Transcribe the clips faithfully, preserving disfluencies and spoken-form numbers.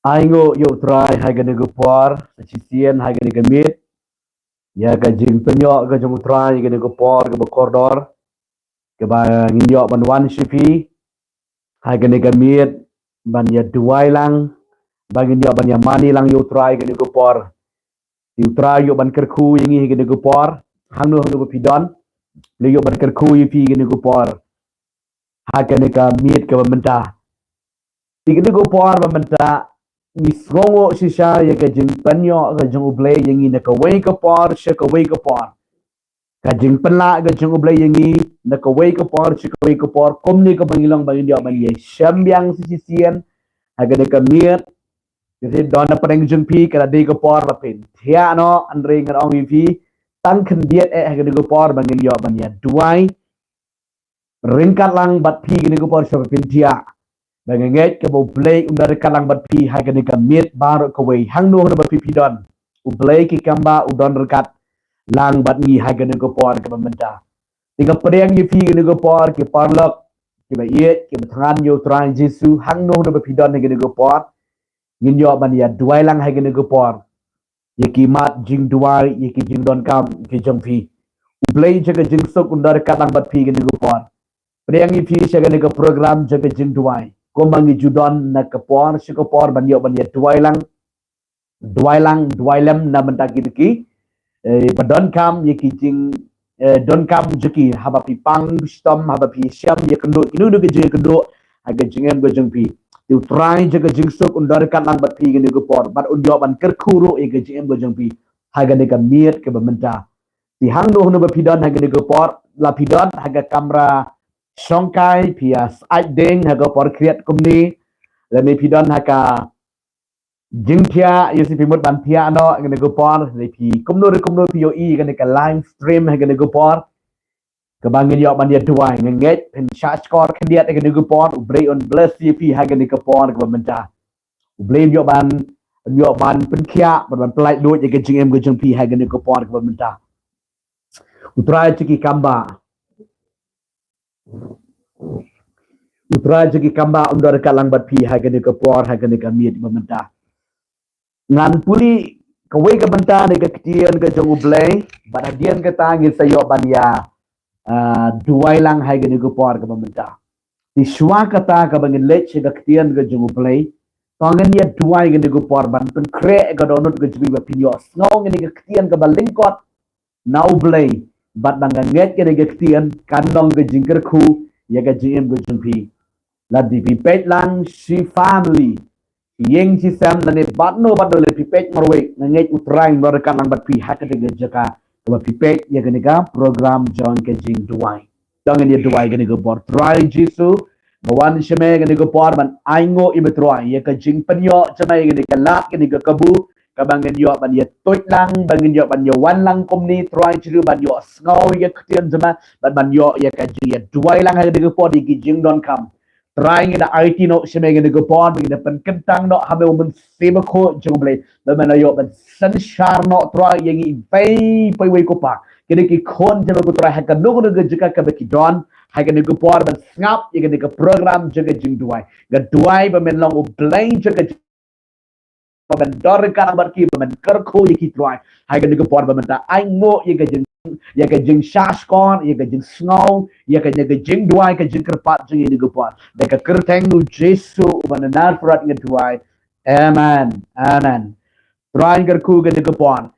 Ai nguh ïa U Trai ha kane ka por, sa shisien ha kane ka miet. Ïa ka jingpynïoh ka jong U Trai ha kane ka por kaba kordor, kaba ngin ïoh ban wan sha phi ha kane ka miet, ban ïa duwai lang, ba ngin ïoh ban ïa mane lang ïa U Trai ha kane ka por. Te U Trai u ïoh ban kyrkhu ïa ngi ha kane ka por, hangno hangno ba phi don, u ïoh ban kyrkhu ïa phi ha kane ka por, ha kane ka miet kaba mynta. Te ha kane ka por ba mynta, ngi sngewnguh shisha ïa ka jingpynïoh ka jong U Blei ïa ngi na kawei ka por sha kawei ka por. Ka jingpynlah ka jong U Blei ïa ngi na kawei ka por sha kawei ka por, kumne kaba ngi long ba ngin ïoh ban ïa shem biang sa shisien ha kane ka miet. Te don na pdeng jong phi, ka la dei ka por ba phin thiah noh, hynrei ngan ong ïa phi, tang khyndiat eh ha kane ka por ba ngin ïoh ban ïa duwai ryngkat lang bad phi ha kane ka por, sha ba phin thiah. Ba nga ngeit kaba U Blei un don ryngkat lang bad phi ha kane ka miet baroh kawei, hangno hangno ba phi phi don. U Blei ki kam ba u don ryngkat lang bad ngi ha kane ka por kaba mynta. Te nga pdiang ïa phi ha kane ka por, ki paralok kiba ïeit, kiba thngan ïa U Trai Jisu, hangno hangno ba phi don ha kane ka por, ngin ïoh ban ïa duwai lang ha kane ka por ïa ki mat jingduwai, ïa ki jingdonkam ki jong phi. U Blei jong ka jingsuk un don ryngkat lang bad phi ha kane ka por. Pdiang ïa phi sha kane ka program jong ka jingduwai, kumba ngi ju don na ka por sha ka por ban ïoh ban ïa duwai lang, duwai lang, duwai lem na bynta kito ki, eh, ba donkam ïa ki jing, eh, donkam jong ki, haba phi pang phi shitom, haba phi shem ïa kynduh kino kino ki jingkynduh ha ka jingim ka jong phi. Te U Trai jong ka jingsuk un don ryngkat lang bad phi ha kane ka por, bad un ïoh ban kyrkhu ruh ïa ka jingim ka jong phi ha kane ka miet kaba mynta. Te hangno hangno ba phi don ha kane ka por, la phi don ha ka kamra shongkai, phi ïa sait ding ha ka por khriat kumne, lane phi don ha ka jingthiah, ïa shi phi mut ban thiah noh ha kane ka por, lane phi kumno re kumno phi ïohi ha kane ka live stream ha kane ka por, kaba ngin ïoh ban ïa duwai. Nga ngeit phin shah shkor khyndiat ha kane ka por, U Blei un bless ïa phi ha kane ka por kaba mynta. U Blei un ïoh ban, un ïoh ban pynkhiah, ban, ban pynlait lut ïa ka jingim ka jong phi ha kane ka por kaba mynta. U Trai jong ki kam ba, U Trai jong ki kam ba un don ryngkat lang bad phi ha kane ka por, ha kane ka miet ba mynta. Ngan pule kawei ka bynta na ka ktien ka jong U Blei, bad hadien kata ngin sa ïoh ban ïa, ah, duwai lang ha kane ka por kaba mynta. Te shuwa kata, kaba ngin leit sha ka ktien ka jong U Blei, to ngin ïa duwai ha kane ka por, ban pynkhreh ka dohnud ka jong phi ba phin ïohsngew ïa kane ka ktien kaba lyngkot na U Blei, bad ba nga ngeit kane ka ktien kan long ka jingkyrkhu ïa ka jingim ka jong phi. Lada phi peit lang shi family, shi ïing shi sem, lane badno badno, lada phi peit marwei, nga ngeit U Trai un don ryngkat lang bad phi ha kata ka jaka kaba phi peit ïa kane ka program jong ka jingduwai. To ngin ïa duwai ha kane ka por. Trai Jisu, nga wan sha me ha kane ka por ban ai nguh ïa me Trai ïa ka jingpynïoh jong me ïa kane ka lad, kane ka kabu, kaba ngin ïoh ban ïa tuid lang, ba ngin ïoh ban ïa wan lang kumne, Trai Jisu, ban ïohsngew ïa ka ktien jong me, bad ban ïoh ïa ka jingïaduwai lang ha kane ka por ïa ki jingdonkam. Trai, ngi da aiti noh sha me ha kane ka por, ngi da pynkyntang noh ha me, U Mynsiem Bakhuid jong U Blei, ba men la ïoh ban synshar noh, Trai, ïa ngi iwei pa iwei, ko Pa, kine ki khun jong me, ko Trai, ha kano kano ka jaka kaba ki don ha kane ka por, ban sngap ïa kane ka program jong ka jingduwai. Nga duwai ba men long U Blei jong ka jing ba men don ryngkat lang bad ki, ba men kyrkhu ïa ki, Trai, ha kane ka por ba mynta. Ai nguh ïa ka jing, ïa ka jingshah shkor, ïa ka jingsngew, ïa ka, ïa ka jingduwai, ka jingkyrpad jong ngi ha kane ka por. Da ka kyrteng U Jisu uba na Nasareth nga duwai. Amen. Amen. Trai kyrkhu ha kane ka por.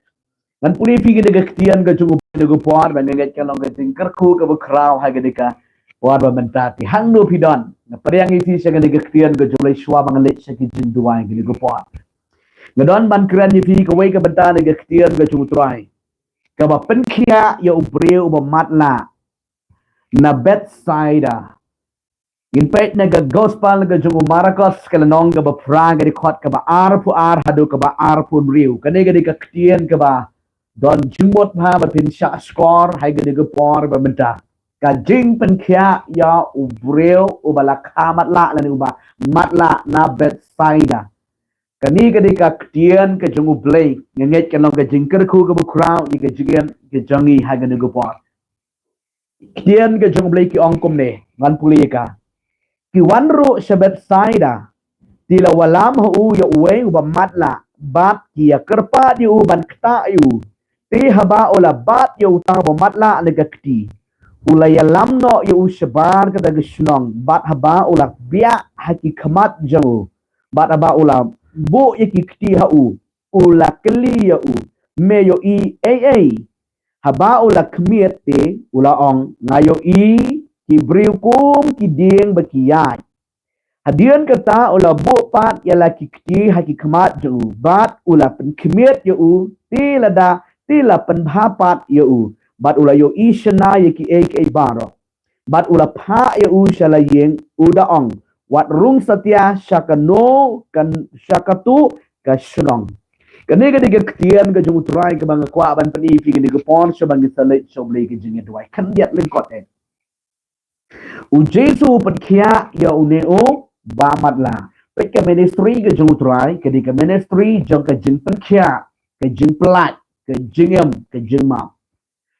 Ngan pule ïa phi ha kane ka ktien ka jong U Blei ha kane ka por, ba nga ngeit kan long ka jingkyrkhu kaba khraw ha kane ka por ba mynta. Te hangno phi don, nga pdiang ïa phi sha kane ka ktien ka jong U Blei shuwa ba ngan leit sha ki jingduwai ha kane ka por. Nga don ban kren ïa phi kawei ka bynta na ka ktien ka jong U Trai, kaba pynkhiah ïa u briew uba matlah na Bethsaida. Ngin peit na ka gospel na ka jong u Markos, ka lynnong kaba phra, ka dkhot kaba arphew ar haduh kaba arphew hynriew. Kane ka dei ka ktien kaba don jingmut bha, ba phin shah shkor ha kane ka por ba mynta. Ka jingpynkhiah ïa u briew uba la kha matlah lane uba matlah na Bethsaida. Kane ka dei ka ktien ka jong u Blei. Nga ngeit kan long ka jingkyrkhu kaba khraw ïa ka jingim ka jong ngi ha kane ka por. Ktien ka jong u Blei ka ong kumne, ngan pule ïa ka. Ki wan ruh sha Bethsaida, te la wallam ha u ïa uwei uba matlah, bad ki ïa kyrpad ïa u ban ktah ïa u. Te haba u la bat ïa uta uba matlah na ka kti, u la ïalam noh ïa u shabar kata ka shnong, bad haba u la biah ha ki khmat jong u, bad haba u la buh ïa ki kti ha u, u la kylli ïa u, me ïohi ei ei? Haba u la khmied te, u la ong, nga ïohi ki briew kum ki dieng ba ki ïaid. Hadien kata u la buh pat ïa la ki kti ha ki khmat jong u, bad u la pynkhmied ïa u, te lada, te la pynbha pat ïa u, bad u la ïohi shynna ïa kiei kiei baroh. Bad u la phah ïa u sha la ïing, u da ong, wat rung satia sha kano, kan, sha kato ka shnong. Kane ka dei ka ktien ka jong u Trai kaba nga kwah ban pyni ïa phi kane ka por, sha ba ngin sa leit sha u Blei ka jingïaduwai. Khyndiat lyngkot eh. U Jisu u pynkhiah ïa une uba matlah. Peit ka ministry ka jong u Trai, ka dei ka ministry jong ka jingpynkhiah, ka jingpyllait, ka jingim, ka jingmap.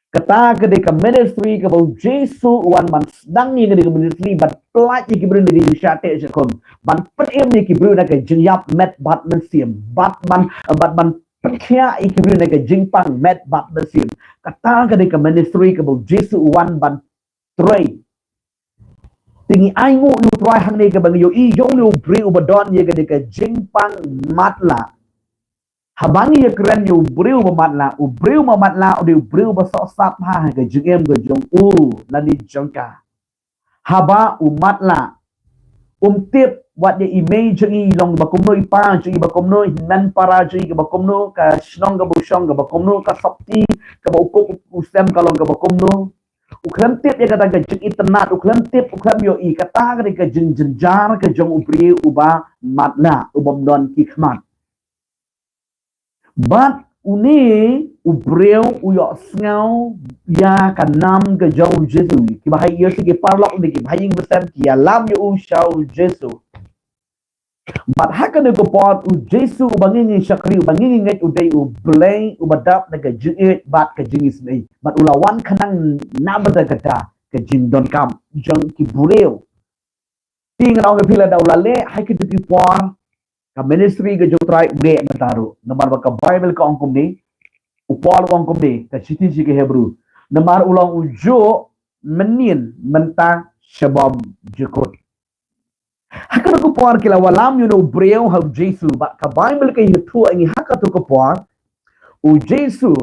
Kata ka dei ka ministry kaba u Jisu u wan ban sdang ïa kane ka ministry ban pyllait ïa ki briew na ka jingshah teh shah khum, ban pynim ïa ki briew na ka jingïap met bad mynsiem, bad ban, bad ban pynkhiah ïa ki briew na ka jingpang met bad mynsiem. Kata ka dei ka ministry kaba u Jisu u wan ban trei. Te ngi ainguh ïa u Trai hangne kaba ngi ïohi ïa une u briew uba don ïa kane ka jingpang matlah. Haba ngi ïakren ïa u briew ba matlah, u briew ba matlah u dei u briew ba sohsat ha ka jingim ka jong u lane jong ka. Haba u matlah, um tip wat ïa i mei jong i long ba kumno, i pa jong i ba kumno, i hynmen para jong i kaba kumno, ka shnong kaba u shong kaba kumno, ka sopti kaba u kup u sem ka long kaba kumno. U khlem tip ïa kata ka jingitynnad, u khlem tip, u khlem ïohi, kata ka dei ka jingjynjar ka jong u briew uba matlah, uba ym don ki khmat. Bad une u briew u ïohsngew ïa ka nam ka jong u Jisu. Kiba ha ïing, ïa ki paralok ne kiba ha ïing bad sem ki ïalam ïa u sha u Jisu. Bad ha kane ka por u Jisu uba ngi ngi shakri, uba ngi ngi ngeit u dei u Blei uba dap na ka jingïeit bad ka jingisynei. Bad u la wan khnang na bynta kata ka jingdonkam jong ki briew. Te ngan ong ïa phi, lada u la leh ha kito ki por, ka ministry ka jong u Trai u leh mynta ruh. Namar ba ka Baibl ka ong kumne, u Paul u ong kumne, ka shithi sha ki Hebru. Namar u long u juh mynnin mynta sha bymjukut. Ha kano ka por ki la wallam ïa une u briew ha u Jisu, bad ka Baibl ka ïathuh ïa ngi ha kato ka por u Jisu,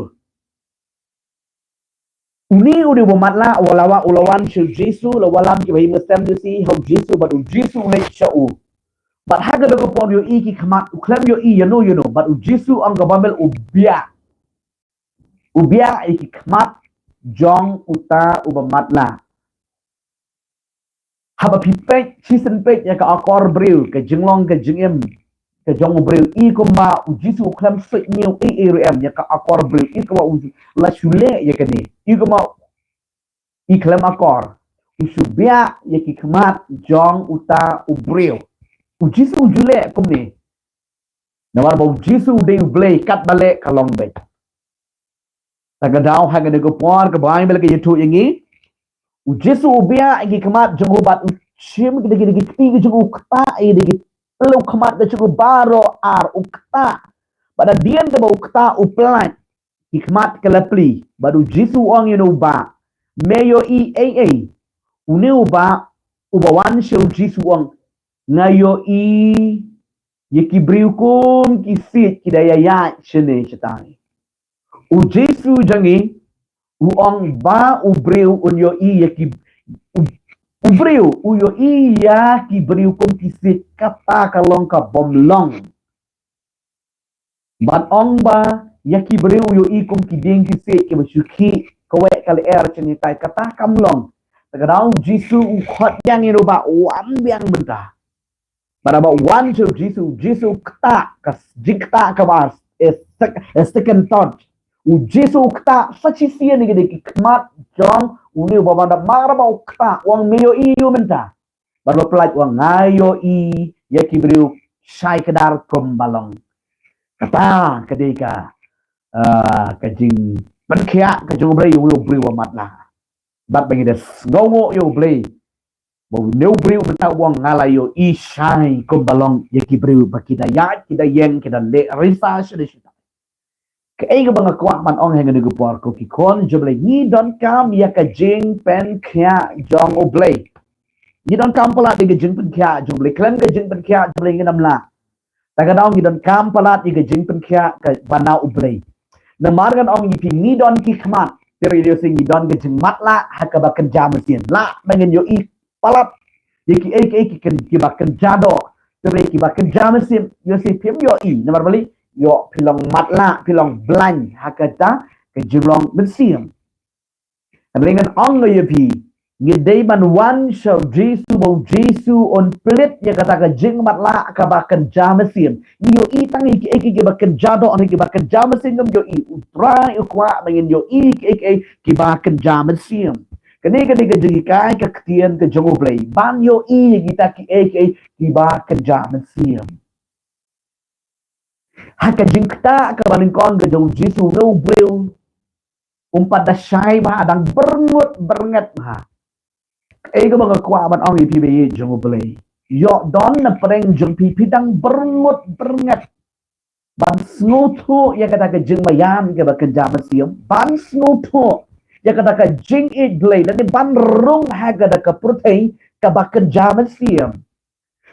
une u dei uba matlah, u la wan, u la wan sha u Jisu, la wallam kiba ha ïing ba sem jong i ha u Jisu, bad u Jisu u leit sha u. Bad ha kano ka por u ïohi ki khmat, u khlem ïohi ïano ïano, bad u Jisu, ong ka Baibl, u biah. U biah ïa ki khmat jong uta uba matlah. Haba phi peit, shisien peit ïa ka akor briew, ka jinglong ka jingim ka jong u briew, i kumba u Jisu u khlem suidñiew ei ei ruh em ïa ka akor briew, i kumba u la shu leh ïa kane, i kumba i khlem akor, u shu biah ïa ki khmat jong uta u briew. U Jisu u ju leh kumne. Namar ba u Jisu u dei u Blei, katba leh ka long beit. Ta ka daw ha kane ka por ka Baibl ka ïathuh ïa ngi, u Jisu u biah ïa ki khmat jong u bad u shim ki, ki, ki kti ki jong u, u ktah ïa ki, ki tlew khmat ki jong u baroh ar, u ktah. Bad hadien kaba u ktah u pyllait, ki khmat ki la plie. Bad u Jisu u ong ïa une u bah, me ïohi ei ei? Une u bah uba wan sha u Jisu u ong, nga ïohi ïa ki briew kum ki siej ki da ïaid shane shatai. U Jisu jong ngi u ong ba u briew un ïohi ïa ki, u, u briew u ïohi ïa ki briew kum ki siej, kata ka long kaba ym long. Ban ong ba ïa ki briew u ïohi kum ki dieng ki siej kiba shu khih kawei ka lyer shane shatai, kata kam long. Te ka daw u Jisu u khot biang ïa u Bah, u wan biang mynta. Bad haba u wan sha u Jisu, u Jisu u ktah, ka jingktah kaba ar, a sec-, a second thought. U Jisu u ktah sa shisien ïa ki khmat jong une u ba ban da mar ba u ktah, u ong me ïohi ïa u mynta. Bad u pyllait u ong nga ïohi ïa ki briew shai kdar kumba long. Kata ka dei ka, ah, ka jingpynkhiah ka jong U Blei ïa une u briew ba matlah. Bad ba ngi da sngewnguh ïa U Blei ba une u briew mynta u ong nga la ïohi shai kumba long ïa ki briew ba ki da ïaid, ki da ïeng, ki da leh research, ki da shu Kaei kaba nga kwah ban ong ha kane ka por ko ki khun jong U Blei, ngi donkam ïa ka jingpynkhiah jong U Blei. Ngi donkam palat ïa ka jingpynkhiah jong U Blei. Khlem ka jingpynkhiah jong U Blei ngin ym lah. Te ka daw ngi donkam palat ïa ka jingpynkhiah kaba na U Blei. Namar ngan ong ïa phi, ngi don ki khmat, te hynrei ïoh shisha ngi don ka jingmatlah ha kaba kynja mynsiem. Lah ba ngin ïohi palat ïa kiei kiei ki kyn-, kiba kynja doh, te hynrei kiba kynja mynsiem ïoh shisha phim ïohi. Namar balei? Ïoh phi long matlah, phi long blind ha kata ka jinglong mynsiem. Hynrei ngan ong ïa phi, ngi dei ban wan sha U Jisu ba U Jisu un pynlait ïa kata ka jingmatlah kaba kynja mynsiem. Ngi ïohi tang ïa kiei kiei kiba kynja doh, hynrei kiba kynja mynsiem ngim ïohi. U Trai u kwah ba ngin ïohi kiei kiei kiba kynja mynsiem. Kane ka dei ka jinghikai ka ktien ka jong U Blei ban ïohi ïa kita kiei kiei kiba kynja mynsiem. Ha ka jingktah kaba nyngkong ka jong U Jisu, une u briew um pat da shai bha, dang byrngut byrnget bha. Kaei kaba nga kwah ban ong ïa phi ba ïeit jong U Blei, ïoh don na pdeng jong phi, phi dang byrngut byrnget ban sngewthuh ïa kata ka jingmaïan kaba kynja mynsiem, ban sngewthuh ïa kata ka jingïeit Blei, lane ban rung ha kata ka pyrthei kaba kynja mynsiem.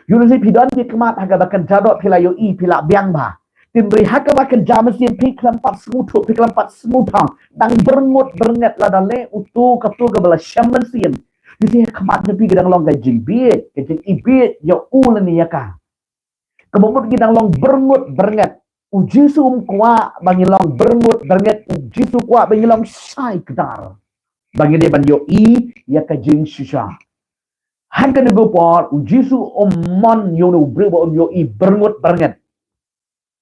Ïoh shisha phi don ki khmat ha kaba kynja doh, phi la ïohi, phi la biang bha. Te hynrei ha kaba kynja mynsiem phi khlem pat sngewthuh, phi khlem pat sngewthuh. Dang byrngut byrnget, lada leh uto kato kaba la shem mynsiem. Ïoh shisha ha khmat jong phi ka dang long ka jingbieit, ka jingïeit ïa u lane ïa ka. Kaba mut ngi dang long byrngut byrnget. U Jisu um kwah ba ngi long byrngut byrnget, U Jisu kwah ba ngi long shai kdar. Ba ngi dei ban ïohi ïa ka jingshisha. Ha kane ka por U Jisu um mon ïa une u briew ba un ïohi byrngut byrnget.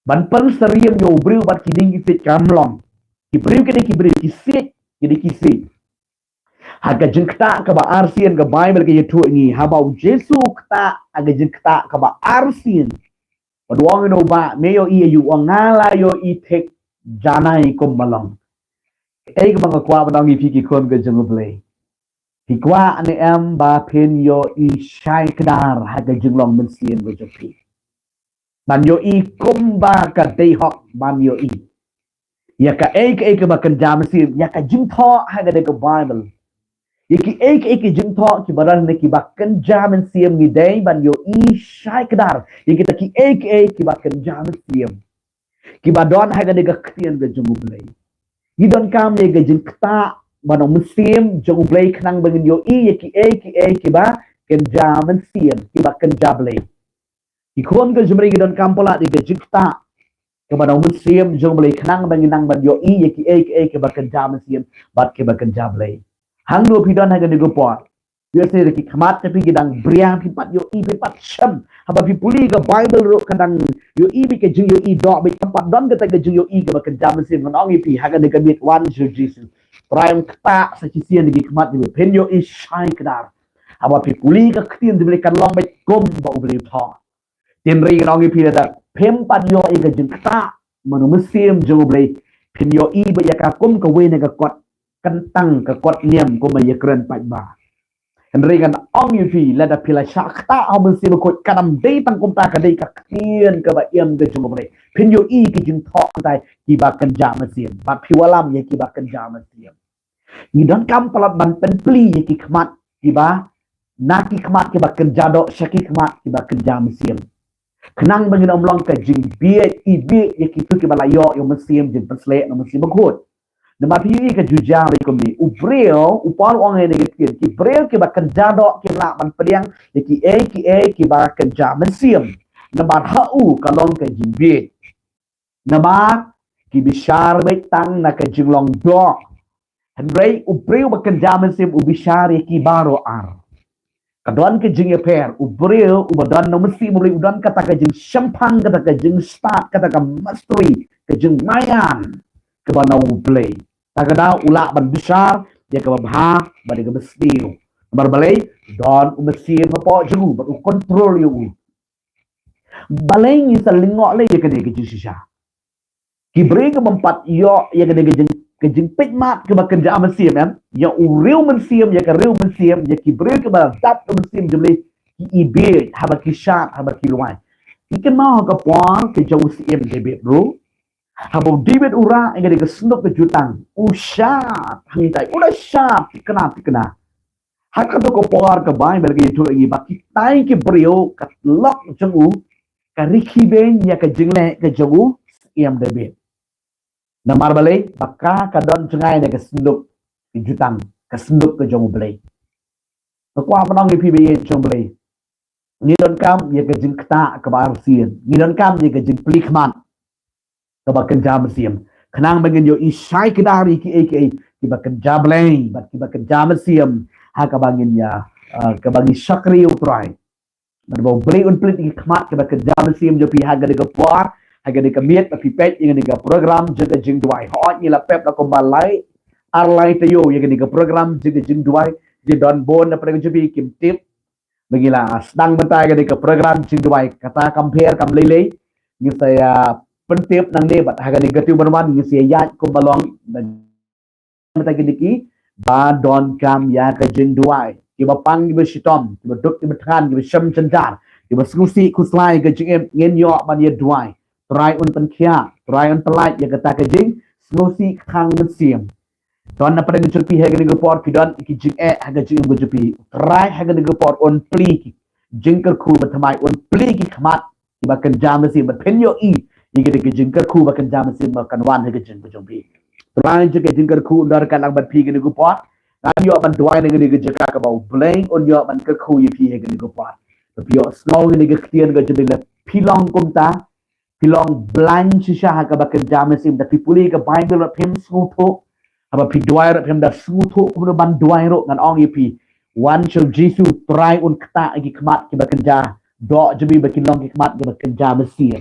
Ban pynsyriem ïa u briew bad ki dieng ki siej kam long. Ki briew ki dei ki briew, ki siej ki dei ki siej. Ha ka jingktah kaba arsien ka Baibl ka ïathuh ïa ngi, haba U Jisu u ktah ha ka jingktah kaba arsien, bad u ong ïa u Bah me ïohi ïa u, u ong nga la ïohi thik janai kumba long. Kaei kaba nga kwah ban ong ïa phi ki khun ka jong U Blei, phi kwah ne em ba phin ïohi shai kdar ha ka jinglong mynsiem ka jong phi? Ban ïohi kumba ka dei hok ban ïohi ïa kaei kaei kaba kynja mynsiem, ïa ka jingthoh ha kane ka Baibl. Ïa kiei kiei ki jingthoh kiba don ne kiba kynja mynsiem ngi dei ban ïohi shai kdar. Ïa kita kiei kiei kiba kynja mynsiem kiba don ha kane ka ktien ka jong U Blei. Ngi donkam ïa ka jingktah ba na u Mynsiem jong U Blei khnang ba ngin ïohi ïa kiei kiei kiba kynja mynsiem, kiba kynja Blei. Ki khun ka jong U Blei, ngi donkam palat ïa ka jingktah kaba na u Mynsiem jong U Blei khnang ba ngin nang ban ïohi ïa kiei kiei kiba kynja mynsiem bad kiba kynja Blei. Hangno phi don ha kane ka por? Ïoh shisha ki khmat jong phi ki dang bria, phim pat ïohi, phim pat shem. Haba phi pule ka Baibl ruh ka dang ïohi beit ka jingïohi doh beit, kam pat don kata ka jingïohi kaba kynja mynsiem. Ngan ong ïa phi ha kane ka miet, wan sha U Jisu. Trai un ktah sa shisien ïa ki khmat jong phi, phin ïohi shai kdar. Haba phi pule ka ktien jong U Blei kan long beit kumba U Blei u thoh. Te hynrei ngan ong ïa phi lada phim pat ïoh ïa ka jingktah na u Mynsiem jong U Blei, phin ïohi beit ïa ka kum kawei na ka kot kyntang, ka kot niam kumba ïakren paidbah. Hynrei ngan ong ïa phi, lada phi la shah ktah ha u Mynsiem Bakhuid, kan ym dei tang kumta, ka dei ka ktien kaba im ka jong U Blei. Phin ïohi ki jingthoh kumta kiba kynja mynsiem, bad phi wallam ïa kiba kynja mynsiem. Ngi donkam palat ban pynplie ïa ki khmat kiba, na ki khmat kiba kynja doh sha ki khmat kiba kynja mynsiem, khnang ba ngin ym long ka jingbieit ibieit ïa kito kiba la ïoh ïa u Mynsiem, jingpynshlur na u Mynsiem Bakhuid. Namar phi ïohi ka juja beit kumne, u briew, u Paul u ong ha kane ka ktien, ki briew kiba kynja doh kim lah ban pdiang ïa kiei kiei kiba kynja mynsiem. Namar ha u ka long ka jingbieit. Namar ki bishar beit tang na ka jinglong doh. Hynrei u briew ba kynja mynsiem u bishar ïa ki baroh ar. Ka don ka jingïapher, u briew uba don na mynsiem u briew u don kata ka jingshemphang, kata ka jingstad, kata ka mastery, ka jingmaïan kaba na u Blei. Ta ka daw u lah ban bishar ïa kaba bha bad ïa kaba sniew. Namar balei? Don u mynsiem hapoh jong u bad u control ïa u. Balei ngi sa lyngngoh lei ïa kane ka jingshisha? Ki briew ki bym pat ïoh ïa kane ka jing, ka jingpeit mat kaba kynja mynsiem, em, ïa u riew mynsiem, ïa ka riew mynsiem, ïa ki briew kiba dap ka mynsiem jong u Blei, ki ibiej haba ki shad, haba ki lwai. Ki kynmaw ha ka por ka jong u Syiem David ruh, haba u David u rah ïa kane ka synduk ka jutang, u shad hangne tai, u la shad thikna thikna. Ha kato ka por ka Baibl ka ïathuh ïa ngi ba kitai ki briew ka lok jong u ka rikhi beiñ ïa ka jingleh ka jong u Syiem David. Namar balei? Ba ka ka don jngai na ka synduk ka jutang, ka synduk ka jong u Blei. Nga kwah ban ong ïa phi ba ïeit jong u Blei, ngi donkam ïa ka jingktah kaba arsien, ngi donkam ïa ka jingplikmat kaba kynja mynsiem, khnang ba ngin ïohi shai kdar ïa kiei kiei kiba kynja Blei bad kiba kynja mynsiem ha kaba ngin ïa, eh, kaba ngi shakri ïa u Trai. Bad ba u Blei un plie ïa ki khmat kiba kynja mynsiem jong phi ha kane ka por, ha kane ka miet ba phi peit ïa kane ka program jong ka jingduwai. Hooid, ngi la pep la kumba lai ar lai taïew ïa kane ka program jong ka jingduwai. Ki don bun na pdeng jong phi kim tip ba ngi la sdang mynta ïa kane ka program jingduwai, kata kam pher kam lei lei. Ngi sa ïa pyntip nangne bad ha kane ka taïew ban wan ngi sa ïa ïaid kumba long. Mynta kine kiba donkam ïa ka jingduwai, kiba pang kiba shitom, kiba duk kiba thngan, kiba shem jynjar, kiba sngewsih khuslai ka jingim, ngin ïoh ban ïa duwai. Trai un pynkhiah, Trai un pyllait ïa kata ka jingsngewsih khang mynsiem. Don na pdeng jong phi ha kane ka por ki don ki jingeh ha ka jingim ka jong phi. Trai ha kane ka por un plie ki jingkyrkhu ba thymmai, un plie ki khmat kiba kynja mynsiem bad phin ïohi ïa kane ka jingkyrkhu ba kynja mynsiem ba kan wan ha ka jingim ka jong phi. Trai jong ka jingkyrkhu un don ryngkat lang bad phi ha kane ka por. Ngan ïoh ban duwai na kane ka jaka kaba u Blei un ïoh ban kyrkhu ïa phi ha kane ka por. Ba phi ïohsngew ïa kane ka ktien ka jong u Blei, lada phi long kumta, phi long blind shisha ha kaba kynja mynsiem, da phi pule ka Baibl ruh phim sngewthuh, haba phi duwai ruh phim da sngewthuh kumno ban duwai ruh. Ngan ong ïa phi, wan sha u Jisu, Trai un ktah ïa ki khmat kiba kynja, doh jong phi ba kin long ki khmat kiba kynja mynsiem.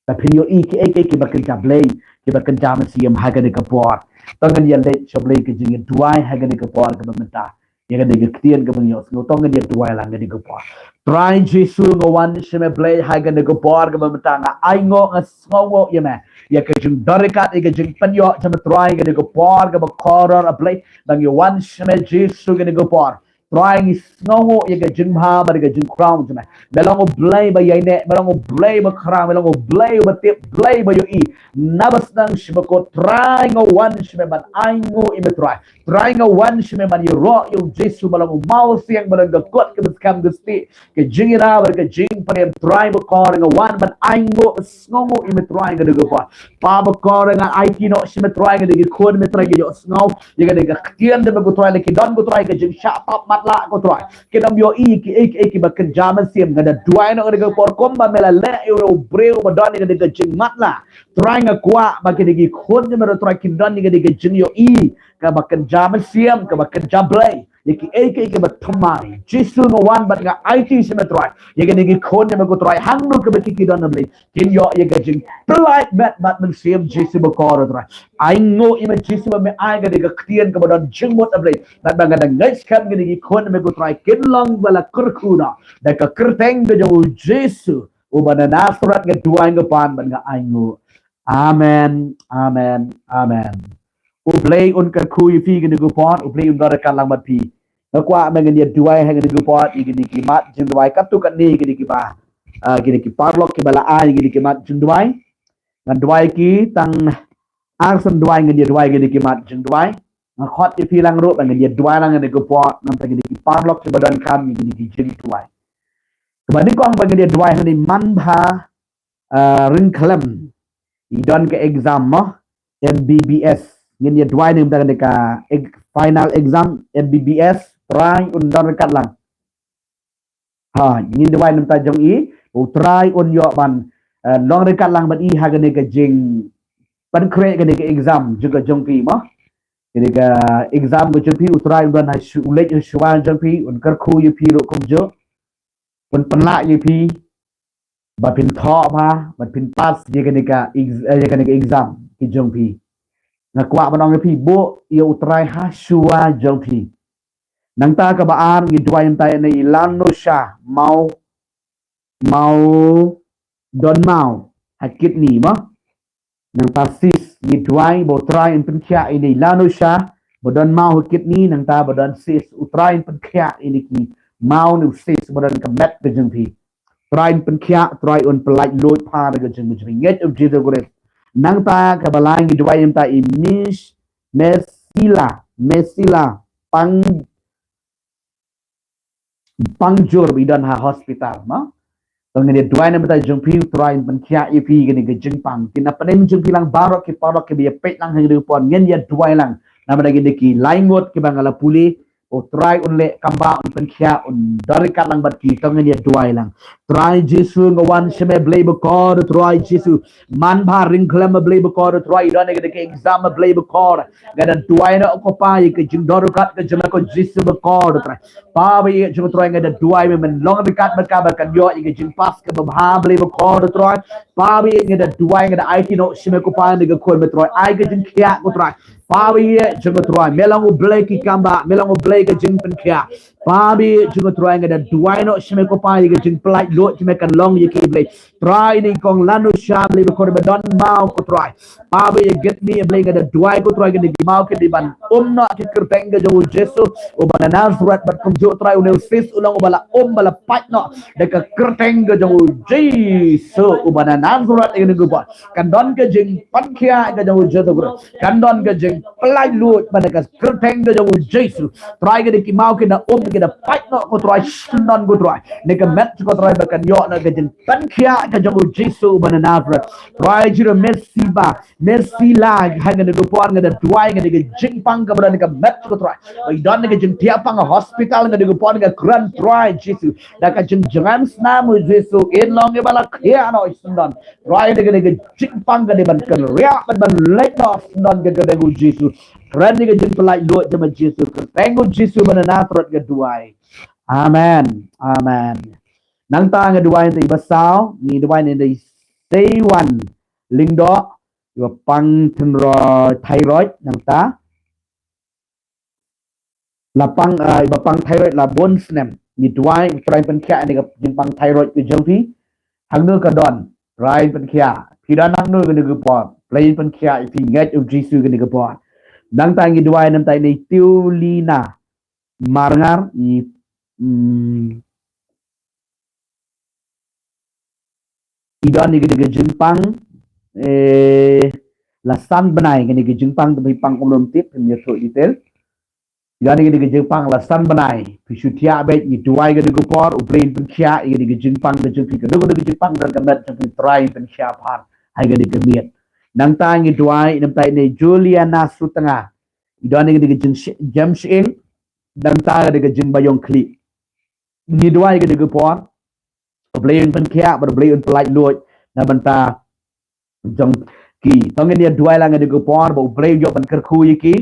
Da phin ïohi kiei kiei kiba kynja Blei, kiba kynja mynsiem ha kane ka por. To ngin ïa leit sha u Blei ka jingïaduwai ha kane ka por kaba mynta. Ïa kane ka ktien kaba ngi ïohsngew, to ngin ïa duwai lang kane ka por. Trai Jisu, nga wan sha me Blei ha kane ka por kaba mynta, nga ainguh, nga sngewnguh ïa me, ïa ka jingdon ryngkat, ïa ka jingpynïoh jong me Trai ha kane ka por kaba kordor, A Blei. Ba ngi wan sha me Jisu ha kane ka por. Trai, ngi sngewnguh ïa ka jingbha bad ïa ka jingkhraw jong me. Me long U Blei ba ïaineh, me long U Blei ba khraw, me long U Blei uba tip, Blei ba ïohi. Naba sdang sha ba kut, Trai, nga wan sha me ban ainguh ïa me Trai. Trai, nga wan sha me ban ïaroh ïa U Jisu ba long U Mawsiang ba don ka kut kaba skhem ka stieh, ka jingïada bad ka jingpyrshah. Trai bakordor, nga wan ban ainguh, sngewnguh ïa me Trai ha kane ka por. Pa bakordor, nga aiti noh sha me Trai kine ki khun me Trai, ki ïohsngew ïa kane ka ktien jong me ko Trai, lada ki don ko Trai ka jingshah tap matlah ko Trai, kim ïohi kiei kiei kiba kynja mynsiem, nga da duwai noh ha kane ka por kumba me la leh ïa u briew ba don ïa kane ka jingmatlah. Trai, nga kwah ba kine ki khun jong me Trai kin don ïa kane ka jingïohi kaba kynja mynsiem, kaba kynja Blei ïa kiei kiei kiba thymmai. Jisu, nga wan bad nga aiti sha me Trai ïa kine ki khun jong me ko Trai, hangno kaba ki, ki don, A Blei, kin ïoh ïa ka jingpyllait met bad mynsiem, Jisu bakordor Trai. Ainguh ïa me Jisu ba me ai kane ka ktien kaba don jingmut, A Blei, bad ba nga da ngeit skhem kine ki khun jong me ko Trai kin long ba la kyrkhu noh. Da ka kyrteng ka jong U Jisu uba na Nasareth nga duwai, nga pan bad nga ainguh. Amen, amen, amen. U Blei un kyrkhu ïa phi ha kane ka por, U Blei un don ryngkat lang bad phi. Nga kwah ba ngin ïa duwai ha kane ka por ïa kine ki mat jingduwai, katto katne kine kiba, ah, kine ki paralok kiba la ai ïa kine ki mat jingduwai. Ngan duwai ki tang ar san duwai, ngin ïa duwai ïa kine ki mat jingduwai. Nga khot ïa phi lang ruh ba ngin ïa duwai lang ha kane ka por namar kine ki paralok kiba donkam ïa kine ki jingduwai. Kaba nyngkong ba ngin ïa duwai hangne, Manbha, ah, Ryngkhlem. I don ka exam mo, M B B S. Ngin ïa duwai namar kane ka ex-, final exam M B B S, Trai un don ryngkat lang. Ha, ngin duwai namar jong i, U Trai un ïoh ban, ah, long ryngkat lang bad i ha kane ka jingpynkhreh kane ka exam jong ka jong phi mo. Kane ka exam ka jong phi, U Trai un don ha shu, u leit ha shuwa jong phi, un kyrkhu ïa phi ruh kumjuh, un pynlah ïa phi ba phin thoh bha, ba phin pass ïa kane ka ex-, eh, ïa kane ka exam ka jong phi. Nga kwah ban ong ïa phi, buh ïa U Trai ha shuwa jong phi. Nangta kaba ar, ngi duwai mynta ïa ine i Lanusha, maw, maw, don maw ha kidney mo. Nangta sis, ngi duwai ba U Trai un pynkhiah ine i Lanusha ba don maw ha kidney, nangta ba don sis, U Trai un pynkhiah ine ki maw ne u sis ba don ka met ka jong phi. Trai un pynkhiah, Trai un pyllait luid bha da ka jingmut jong phi, ngeit ïa U Jisu Khrist. Nangta kaba lai, ngi duwai mynta i Miss Mesila, Mesila Pang, Pangjur, ba i don ha hospital mo. To ngin ïa duwai namar ta jong phi, U Trai un pynkhiah ïa phi kane ka jingpang. Ki na pdeng jong phi lang baroh ki paralok kiba ïa peit lang ha kane ka por, ngin ïa duwai lang. Namar kine ki lai ngut kiba nga la pule, U Trai un leh kaba un pynkhiah, un don ryngkat lang bad ki, to ngin ïa duwai lang. Trai Jisu, nga wan sha me Blei bakor, Trai Jisu. Man bha, ring khlem me Blei bakor, Trai, i don ïa kane ka exam me Blei bakor. Nga da duwai noh ko Pa ïa ka jingdon ryngkat ka jong me ko Jisu bakor, Trai. Pa ba ïeit jong nga Trai, nga da duwai me men long ryngkat bad ka ba kan ïoh ïa ka jingpass kaba bha Blei bakor, Trai. Pa ba ïeit, nga da duwai, nga da aiti noh sha me ko Pa ïa ka khun me Trai. Ai ka jingkhiah ko Trai. Pa ba ïeit jong nga Trai, me long U Blei ki kam ba, me long U Blei ka jingpynkhiah. Pa ba ïeit jong nga Trai, nga da duwai noh sha me ko Pa ïa ka jingpyllait luid, me kan long ïa ki Blei. Trai, ine i kong Lanusha Blei bakor ba don maw ko Trai. Pa ba ïeit, kine Blei, nga da duwai ko Trai, kine ki maw kin dei ban um noh ha ki kyrteng ka jong U Jisu uba na Nasareth, bad kumjuh Trai une u sis u long uba la um, ba la pait noh da ka kyrteng ka jong U Jisu uba na Nasareth ïa kane ka por. Kan don ka jingpynkhiah ka jong U Jisu Khrist. Kan don ka jingpyllait luid bad ka kyrteng ka jong U Jisu. Trai, kine ki maw kin da um, kin da pait noh ko Trai, sngewdon ko Trai. Ne ka met ko Trai ba kan ïoh noh ka jingpynkhiah ka jong U Jisu uba na Nasareth. Trai Jisu, Mesila, Mesila, ha kane ka por nga da duwai, kane ka jingpang kaba don ka met ko Trai. Ba i don ka jingthiah pang ha hospital, kane ka por nga kren Trai Jisu. Da ka jingjngai snam U Jisu, in long iba la khiah noh, sngewdon. Trai, da kane ka jingpang ka dei ban kynriah bad ban leit noh, sngewdon, ka kyrteng U Jisu. Kren ïa ka jingpyllait luid jong me Jisu, kyrteng U Jisu ba na Nasareth nga duwai. Amen. Amen. Nangta nga duwai ïa i ba saw, ngi duwai ïa i Seiwan Lyngdoh, iba pang tynrai thyroid, nangta la pang, ah, iba pang thyroid la bun snem. Ngi duwai, Trai pynkhiah ïa ka jingpang thyroid ka jong phi. Hangno ka don, Trai pynkhiah. Phi don hangno kane ka por, Blei pynkhiah ïa phi, ngeit ïa U Jisu kane ka por. Nangta ngi duwai namar ta ine i Tiulina Marngar, i, mm, i don ïa kane ka jingpang, eh, la san bnai kane ka jingpang, te phi pang kumno tip, phim ïathuh detail. I don ïa kane ka jingpang la san bnai, phi shu thiah beit, ngi duwai kane ka por, U Blei pynkhiah ïa kane ka jingpang ka jong phi, kano kano ka jingpang don ka met jong phi, Trai pynkhiah pat ha kane ka miet. Nangta ngi duwai namar ta ine i Juliana Sutnga, i don ïa kane ka jing, jem shyieng, nangta kane ka jingbaïong khlieh. Ngi duwai kane ka por, U Blei un pynkhiah bad U Blei un pyllait luid na ka bynta jong ki. To ngin ïa duwai lang kane ka por ba U Blei u ïoh ban kyrkhu ïa ki,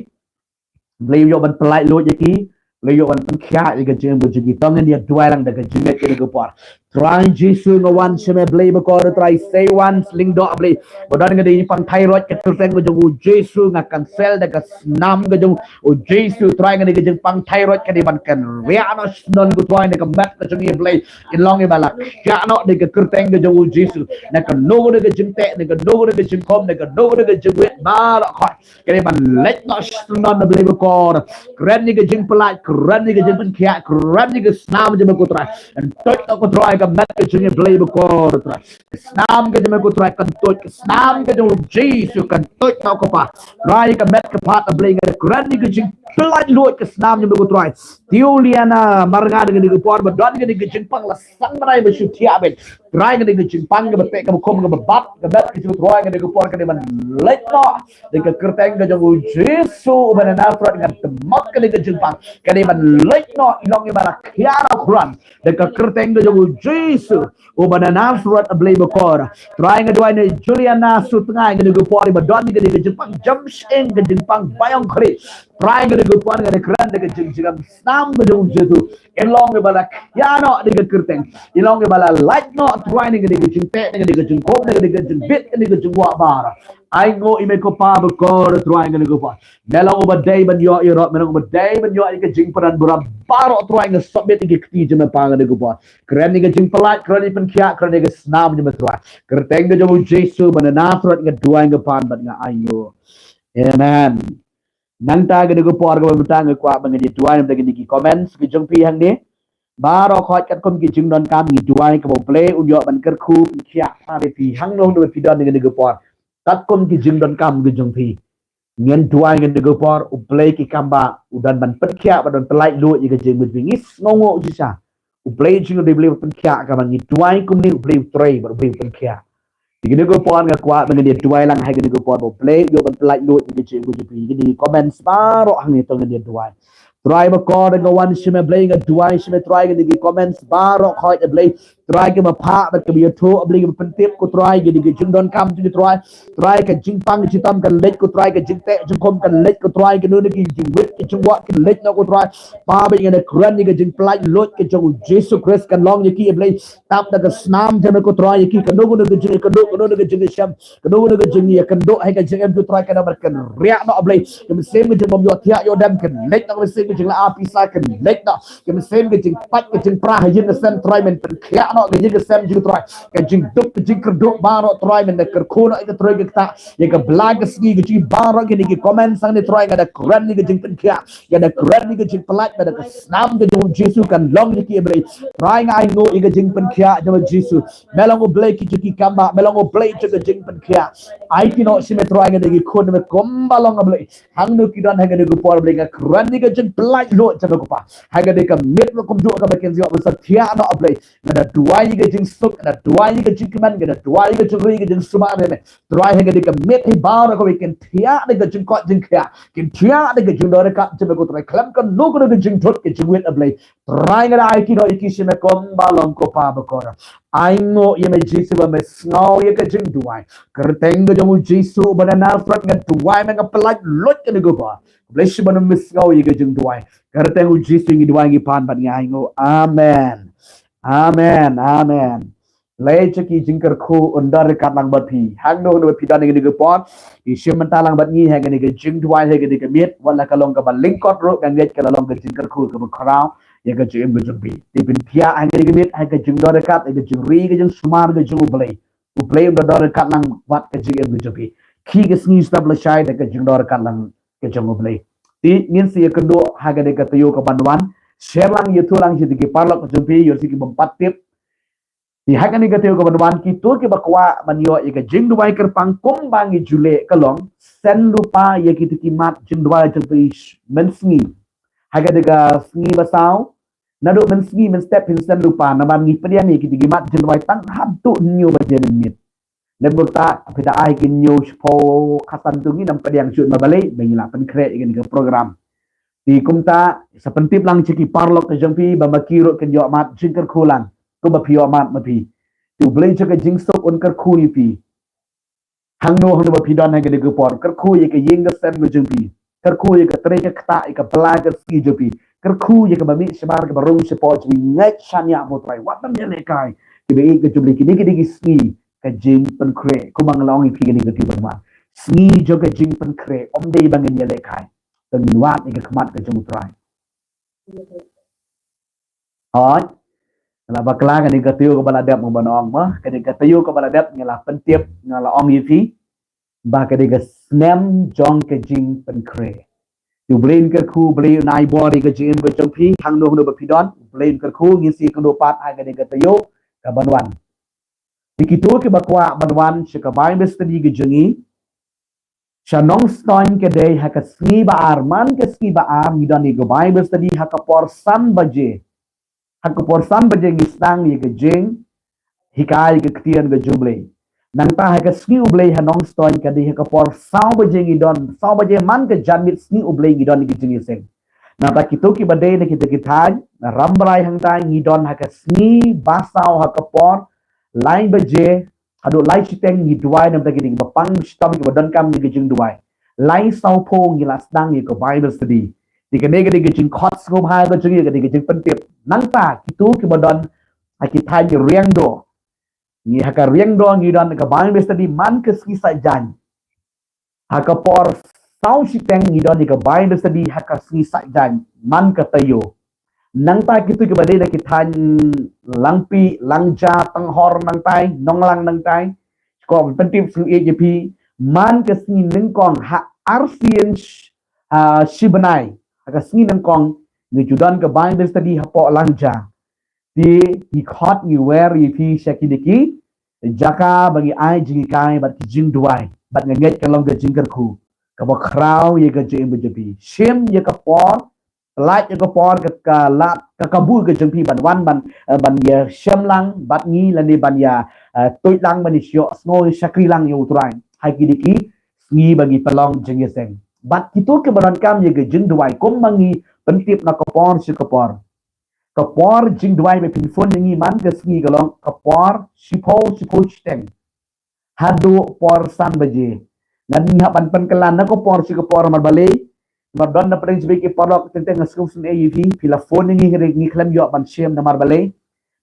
U Blei u ïoh ban pyllait luid ïa ki, U Blei u ïoh ban pynkhiah ïa ka jingim ka jong ki. To ngin ïa duwai lang da ka jingngeit kane ka por. Trai Jisu, nga wan sha me Blei bakor, Trai Seiwan Lyngdoh Blei, ba don kane ka jingpang thyroid, ka kyrteng ka jong U Jisu nga cancel da ka snam ka jong U Jisu. Trai, kane ka jingpang thyroid ka dei ban kynriah noh, sngewdon ko Trai, na ka met ka jong ngi Blei. In long iba la khiah noh da ka kyrteng ka jong U Jisu. Na kano kano ka jingteh, na kano kano ka jingkhum, na kano kano ka jingwit, baroh khoit ka dei ban leit noh, sngewdon Blei bakor. Kren ïa ka jingpyllait, kren ïa ka jingpynkhiah, kren ïa ka snam jong me ko Trai. Kyntuid noh ko Trai, ka met ka jong ngi Blei bakor, Trai. Ka snam ka jong me ko Trai, kyntuid, ka snam ka jong U Jisu, kyntuid noh ko Pa. Trai, ka met ka phad, Blei, nga kren ïa ka jingpyllait luid, ka snam jong me ko Trai. Tiulina Marngar, kane ka por ba don kane ka jingpang la san bnai ba shu thiah beit. Trai, kane ka jingpang kaba teh, kaba khum, kaba bat, kaba bat, ka jingtrai, kane ka por, kane ban leit noh da ka kyrteng ka jong u Jisu uba na Nasareth. Nga tymot kane ka jingpang, kane ban leit noh, i long iba la khia noh, Khrang, da ka kyrteng ka jong u Jisu uba na Nasareth, A Blei bakor. Trai, nga duwai na Juliana Sutngai, kane ka por iba don kane ka jingpang jam sheng, ka jingpang ba ïong khri. Trai, kane ka por nga da kren da ka jing, jingïasam ka jong u Jisu. I long iba la khia noh da ka kyrteng, i long iba la leit noh, Trai, na kane ka jingteh, na kane ka jingkhum, na kane ka jingbit, na kane ka jingwah baroh. Ai nguh ïa me ko Pa bakor, Trai, kane ka por. Me long uba dei ban ïoh ïaroh, me long uba dei ban ïoh ïa ka jingpyndonkam baroh, Trai. Nga submit ïa ka kti jong me Pa kane ka por. Kren ïa ka jingpyllait, kren ïa ka pynkhiah, kren ïa ka snam jong me, Trai. Kyrteng ka jong u Jisu uba na Nasareth nga duwai, nga pan bad nga ai nguh. Amen. Nangta kane ka por kaba mynta nga kwah ba ngin ïa duwai namar kine ki comments ki jong phi hangne. Baroh khoit katkum ki jingdonkam ngi duwai kaba U Blei un ïoh ban kyrkhu pynkhiah ïa phi hangno hangno ba phi don kane ka por. Katkum ki jingdonkam ki jong phi, ngin duwai kane ka por, U Blei ki kam ba u don ban pynkhiah, ba don pyllait luid ïa ka jingmut jong ngi, sngewnguh shisha. U Blei jong ngi u dei U Blei ba pynkhiah, kaba ngi duwai kumne U Blei u trei bad U Blei u pynkhiah. Ïa kane ka por nga kwah ba ngin ïa duwai lang ha kane ka por ba U Blei u ïoh ban pyllait luid ïa ka jingmut jong phi. Kine ki comments baroh hangne to ngin ïa duwai. Trai bakor, nga wan sha me Blei, nga duwai sha me Trai, kine ki comments baroh khoit A Blei. Trai, ki ma pha bad ki ma ïathuh A Blei, ki ma pyntip ko Trai, kine ki jingdonkam jong ki Trai. Trai, ka jingpang ka jingtam kan leit ko Trai, ka jingteh jingkhum kan leit ko Trai, kano kano ki jingwit ki jingwah kan leit noh ko Trai. Pa, ba ngi da kren ïa ka jingpyllait luid ka jong u Jisu Khrist kan long ïa ki A Blei. Tap da ka snam jong me ko Trai ïa ki, kano kano ka jingïakynduh, kano kano ka jingïashem, kano kano ka jingïakynduh ha ka jingim jong u Trai, kan da ban kynriah noh A Blei. Ka mynsiem ka jingbym ïohthiah ïohdem kan leit noh, ka mynsiem ka jingla pisa kan leit noh. Ka mynsiem ka jingpait ka jingpra ha ïing ha sem Trai men pynkhiah noh ka ïing ka sem jong u Trai. Ka jingduk ka jingkyrduh baroh Trai men da kyrkhu noh ïa ka trei ka ktah, ïa ka bla ka sngi ka jong baroh kine ki comments hangne Trai, nga da kren ïa ka jingpynkhiah, nga da kren ïa ka jingpyllait, nga da ka snam ka jong u Jisu kan long ïa ki A Blei. Trai, nga ai nguh ïa ka jingpynkhiah jong u Jisu. Me long U Blei ki jong ki kam ba, me long U Blei jong ka jingpynkhiah. Ai ki noh sha me Trai, nga da ki khun me kumba long A Blei. Hangno ki don ha kane ka por Blei, nga kren ïa ka jingpyllait luid jong me ko Pa. Ha kane ka miet ruh kumjuh kaba kin ïoh ban sa thiah noh A Blei. Nga da duwai ïa ka jingsuk, nga da duwai ïa ka jingkmen, nga da duwai ïa ka jingri, ïa ka jingsumar ïa me. Trai, ha kane ka miet hi baroh kawei kin thiah da ka jingkoit jingkhiah, kin thiah da ka jingdonkam jong me ko Trai. Khlem kano kano ka jingthut ka jingwit A Blei. Trai, nga da ai ki noh ïa ki sha me kumba long ko Pa bakor. Ai nguh ïa me Jisu ba me sngew ïa ka jingduwai. Kyrteng ka jong u Jisu uba na Nasareth nga duwai, me nga pyllait luid kane ka por. Blei sha ba me sngew ïa ka jingduwai. Kyrteng u Jisu ngi duwai ngi pan bad ngi ai nguh. Amen. Amen. Amen. Lei jong ki jingkyrkhu un don ryngkat lang bad phi. Hangno hangno ba phi don ha kane ka por, phi shim bynta lang bad ngi ha kane ka jingduwai ha kane ka miet, wat la ka long kaba lyngkot ruh, nga ngeit ka la long ka jingkyrkhu kaba khraw ïa ka jingim ka jong phi. Te phin thiah ha kane ka miet ha ka jingdon ryngkat, ha ka jingri, ka jingsumar ka jong U Blei. U Blei un da don ryngkat lang bad ka jingim ka jong phi. Ki ka sngi sdang lashai da ka jingdon ryngkat lang ka jong U Blei. Te ngin sa ïakynduh ha kane ka taïew kaban wan. Share lang, ïathuh lang sha ki paralok ka jong phi, ïoh sha ki bym pat tip. Te ha kane ka taïew kaban wan, kito kiba kwah ban ïoh ïa ka jingduwai kyrpang kumba ngi ju leh ka long, send lypa ïa kito ki mat jingduwai jong phi mynsngi. Ha kane ka sngi ba saw, naduh mynsngi mynstep phin send lypa, namar ngi pdiang ïa kito ki mat jingduwai tang haduh hynñiew baje mynmiet. Lem bad kata, phi da ai ki hynñiew shiphew khatsan, to ngin ym pdiang shuh ma balei, ba ngi la pynkhreh ïa kane ka program. Te kumta, sa pyntip lang sha ki paralok ka jong phi ba ma ki ruh kin ïoh mat jingkyrkhu lang kumba phi ïoh mat ma phi. Te U Blei jong ka jingsuk un kyrkhu ïa phi. Hangno hangno ba phi don ha kane ka por, kyrkhu ïa ka ïing ka sem ka jong phi. Kyrkhu ïa ka trei ka ktah, ïa ka bla ka sngi jong phi. Kyrkhu ïa kaba mih shabar, kaba rung shapoh jong phi. Ngeit shaniah mo Trai, wat nym ïalehkai. Kiba ïeit ka jong U Blei, kine ki dei ki sngi ka jingpynkhreh, kumba nga la ong ïa phi kane ka taïew kaban wan. Sngi jong ka jingpynkhreh, ym dei ba ngin ïalehkai. Te ngin wad ïa ka khmat ka jong U Trai. Hooid. Nga la bakla, kane ka taïew kaba la dep, mo, ban ong mo, kane ka taïew kaba la dep nga la pyntip, nga la ong ïa phi ba ka dei ka snem jong ka jingpynkhreh. Te U Blei un kyrkhu, U Blei un ai bor ïa ka jingim ka jong phi, hangno hangno ba phi don, U Blei un kyrkhu. Ngin sa ïakynduh pat ha kane ka taïew kaban wan. Te kito kiba kwah ban wan sha ka Bible study ka jong ngi, sha Nongstoiñ ka dei ha ka sngi ba ar, man ka sngi ba ar ngi don ïa ka Bible study ha ka por san baje. Ha ka por san baje ngi sdang ïa ka jing, hikai ka ktien ka jong U Blei. Nangta ha ka sngi U Blei ha Nongstoiñ ka dei ha ka por saw baje ngi don, saw baje man ka janmiet sngi U Blei ngi don ha ka jingïaseng. Nangta kito kiba dei na kita ki thaiñ Rambrai hangta ngi don ha ka sngi ba saw ha ka por lai baje haduh lai shiteng ngi duwai namar kita kiba pang shitom kiba donkam ïa ka jingduwai. Lai saw phew ngi la sdang ïa ka Bible study. Te kane ka dei ka jingkhot sngewbha ka jong ngi, ka dei ka jingpyntip. Nangta kito kiba don ha ki thaiñ Riangdo, ngi ha ka Riangdo ngi don ka Bible study man ka sngi Saitjaiñ. Ha ka por saw shiteng ngi don ïa ka Bible study ha ka sngi Saitjaiñ man ka taïew. Nangta kito kiba dei na ki thaiñ Langpih, Langja, Tanghor nangtai, Nonglang nangtai, ko pyntip sngewbha ïa phi, man ka sngi nyngkong ha arsien sh- ha shibnai ha ka sngi nyngkong ngi ju don ka Bible study hapoh Langja. Te ngi khot ngi wer ïa phi sha kine ki jaka ba ngi ai jinghikai bad ki jingduwai, bad nga ngeit ka long ka jingkyrkhu kaba khraw ïa ka jingim ka jong phi. Shim ïa ka por, lait ïa ka por ka, ka lad ka kabu ka jong phi ban wan ban, eh, ban ïa shem lang bad ngi lane ban ïa, eh, tuid lang ban ïa shah sngew shakri lang ïa U Trai ha kine ki sngi ba ngi pynlong jingïaseng. Bad kito kiba donkam ïa ka jingduwai kumba ngi pyntip na ka por sha ka por. Ka por jingduwai ba phin phone ïa ngi man ka sngi ka long ka por shiphew, shiphew shiteng haduh por san baje. Ngan ngi hap ban pynkylla na ka por sha ka por namar balei, namar don na pdeng shibit ki paralok, teng teng nga sngewsynei ïa phi, phi la phone ïa ngi, ngi khlem ïoh ban shim namar balei,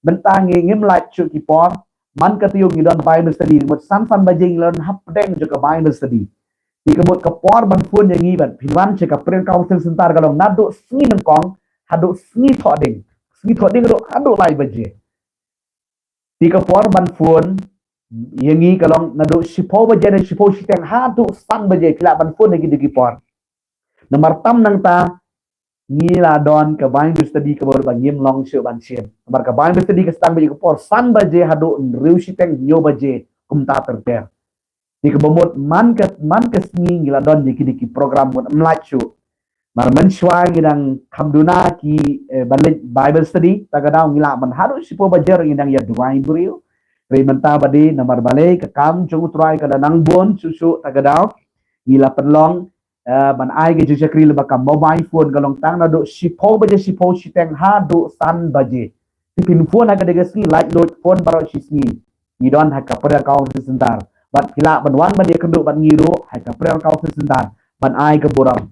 mynta ngi ngim lait shuh ki por. Man ka taïew ngi don Bible study, mut san, san baje ngi la don hapdeng jong ka Bible study. Te ka mut ka por ban phone ïa ngi bad phin wan sha ka Prayer Council Center ka long naduh sngi nyngkong haduh sngi Thohdieng. Sngi Thohdieng haduh, haduh lai baje. Te ka por ban phone ïa ngi ka long naduh shiphew baje ne shiphew shiteng haduh san baje, phi lah ban phone ha kito ki por. Namar tam nangta ngi la don ka Bible study kaba ruh ba ngim long shuh ban shim. Namar ka Bible study ka sdang bad ïa ka por san baje haduh hynriew shiteng, hynñiew baje, kumta ter ter. Te kaba mut man ka, man ka sngi ngi la don ïa kine ki program mut ym lait shuh. Namar mynshuwa ngi dang kham duna ki, eh, ban leit Bible study, ta ka daw ngi lah ban haduh shiphew baje ruh ngi dang ïa duwai briew. Hynrei mynta ba dei namar balei ka kam jong U Trai ka la nang bun shuh shuh, ta ka daw ngi la pynlong, eh, ban ai ka jingshakri lyngba ka mobile phone ka long tang naduh shiphew baje, shiphew shiteng haduh san baje. Te phin phone ha ka dei ka sngi, lait lut, phone baroh shi sngi. Ngi don ha ka Prayer Council Center. Bad phi lah ban wan ban ïakynduh bad ngi ruh ha ka Prayer Council Center ban ai ka burom.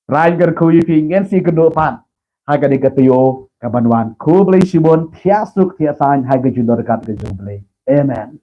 Trai un kyrkhu ïa phi, ngin sa ïakynduh pat ha ka dei ka taïew kaban wan. Khublei shibun, thiah suk thiah saiñ ha ka jingdon ryngkat ka jong U Blei. Amen.